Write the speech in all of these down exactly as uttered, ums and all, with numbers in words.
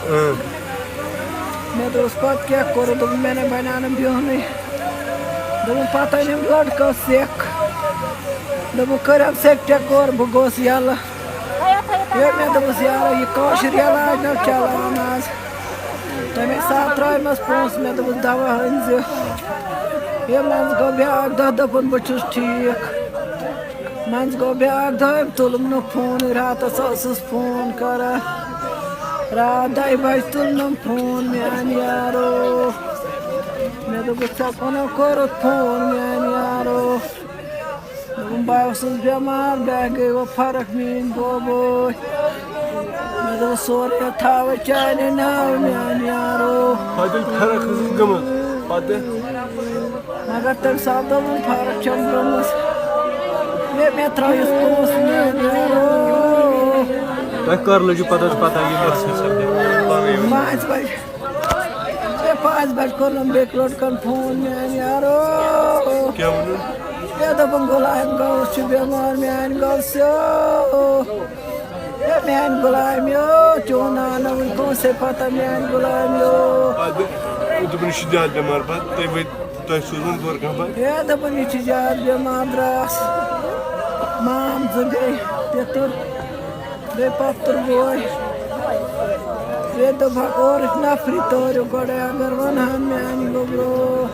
مےٚ دوٚپُس، "پَتہٕ کیٛاہ کوٚرُتھ؟" دوٚپُن، "مےٚ نَے بَنیٛو نہٕ بیٚہنُے۔" دوٚپُن، پَتہٕ أنِم لٔڑکَس سیٚکھ۔ دوٚپُن، کٔرِم سیٚکہِ ٹٮ۪کور، بہٕ گوٚوُس یَلہٕ۔ ہے، مےٚ دوٚپُس، "یارا، یہِ کٲشُر علاج نہ چَلان آز۔" تَمے ساتہٕ ترٛٲومَس پونٛسہٕ، مےٚ دوٚپُس، "دَوا أنۍ زِ۔" ہے، منٛزٕ گوٚو بیٛاکھ دۄہ، دوٚپُن، "بہٕ چھُس ٹھیٖک۔" منٛزٕ گوٚو بیٛاکھ دۄہ، أمۍ تُلُم نہٕ فونٕے، راتَس ٲسٕس فون کَران۔ راتھ دَہہِ بَجہِ تُلنَم فون میٛانہِ یارو۔ مےٚ دوٚپُس، "ژےٚ کونو کوٚرُتھ فون میٛانہِ یارو؟" دوٚپُن، "بہٕ اوسُس بٮ۪مار، مےٚ گٔے وۄنۍ فرق میٛٲنۍ بوبوے۔" مےٚ دوٚپُس، "سورُے تھاوَے چانہِ ناوٕ میٛانہِ یارو۔" پتہٕ ییٚلہِ فرق ٲسٕس گٔمٕژ، پتہٕ؟ مگر تَمہِ ساتہٕ دوٚپُن، "فرق چھَم گٔمٕژ۔" مےٚ، مےٚ ترٛٲیِس پونٛسہٕ میٛانہِ یارو۔ تۄہہِ کر لٔجِو پتہ، پتہ یہِ بس چھِ سپدان؟ پانٛژِ بجہِ۔ ہے، پانٛژِ بجہِ کوٚرنم بیٚکہِ لٔڑکن فون، میٛانہِ یارو۔ کیٛاہ ووٚنُن؟ ہے، دوٚپُن، "غلام غوث چھُ بٮ۪مار، میٛانہِ غوثو۔ ہے، میٛانہِ غلامیو، چون ناو نہ وُنہِ کٲنٛسے پتہ، میٛانہِ غلامیو۔" پتہٕ دوٚپُن، "یہِ چھُ زیادٕ بٮ۪مار، پتہٕ تُہۍ ؤتھۍ، تۄہہِ سوٗزُن گورکھا پتہٕ۔" ہے، دوٚپُن، "یہِ چھُ زیادٕ بٮ۪مار، درٛاس مام زٕ گٔے، پیٚتُر۔" بیٚیہِ پۄپھتٕر بوے۔ ییٚتہِ دوٚپہَکھ، اورٕچ نفری تٲرِو گۄڈَے، اگر وَنہَن میٛانہِ گوٚبرو۔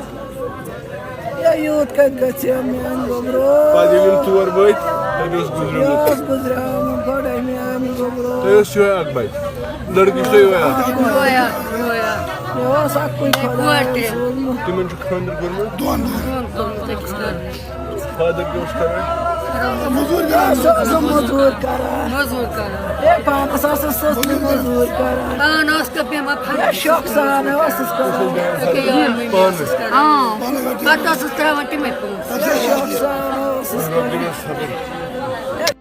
ہے، یوٗت کَتہِ گژھِ ہا میٛانہِ گوٚبرو؟ پَتہٕ ییٚلہِ یِم تور وٲتۍ، تَتہِ اوس گُزریومُت۔ یہِ اوس گُزریومُت گۄڈَے میٛانہِ گوٚبرو۔ تۄہہِ اوس یِہوٚے اَکھ بَچہِ۔ لٔڑکی چھُ یِہوٚے اَکھ۔ رویا، رویا۔ مےٚ اوس اَکُے مےٚ خۄدایَن کوٹہِ۔ سوٗزمُت۔ تِمَن چھُ خانٛدر کوٚرمُت؟ دۄن دۄہَن۔ دۄن دۄہَن تٔمِس کَرُن۔ فادر کیٛاہ اوس کران؟ مٔزوٗرۍ کران۔ سُہ اوس مٔزوٗرۍ کران۔ مٔزوٗرۍ کران۔ ہے، پانَس ٲسٕس سٕژنہِ مٔزوٗرۍ کران۔ پانہٕ ٲس تہٕ بیٚمار ہے، شوقہٕ سان ٲسٕس کران۔ أکے یارٕ مٔمی ٲسٕس کران۔ آ۔ پَتہٕ ٲسٕس ترٛاوان تِمَے پونٛسہٕ۔ ہے، شوقہٕ سان ٲسٕس کران۔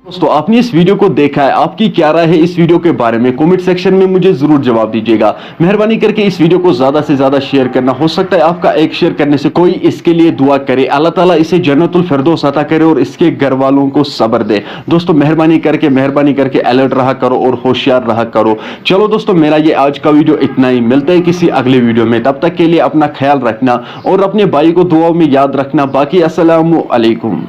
दोस्तों, आपने इस वीडियो को देखा है, आपकी क्या राय है इस वीडियो के बारे में? कमेंट सेक्शन में मुझे ज़रूर जवाब दीजिएगा। मेहरबानी करके इस वीडियो को ज़्यादा से ज़्यादा शेयर करना। हो सकता है आपका एक शेयर करने से कोई इसके लिए दुआ करे। अल्लाह ताला इसे जन्नतुल फिरदौस अता करे और इसके घर वालों को सब्र दे। दोस्तों, मेहरबानी करके, मेहरबानी करके अलर्ट रहा करो और होशियार रहा करो। चलो दोस्तों, मेरा ये आज का वीडियो इतना ही। मिलते हैं किसी अगले वीडियो में, तब तक के लिए अपना ख्याल रखना और अपने भाई को दुआओं में याद रखना। बाकी अस्सलाम वालेकुम।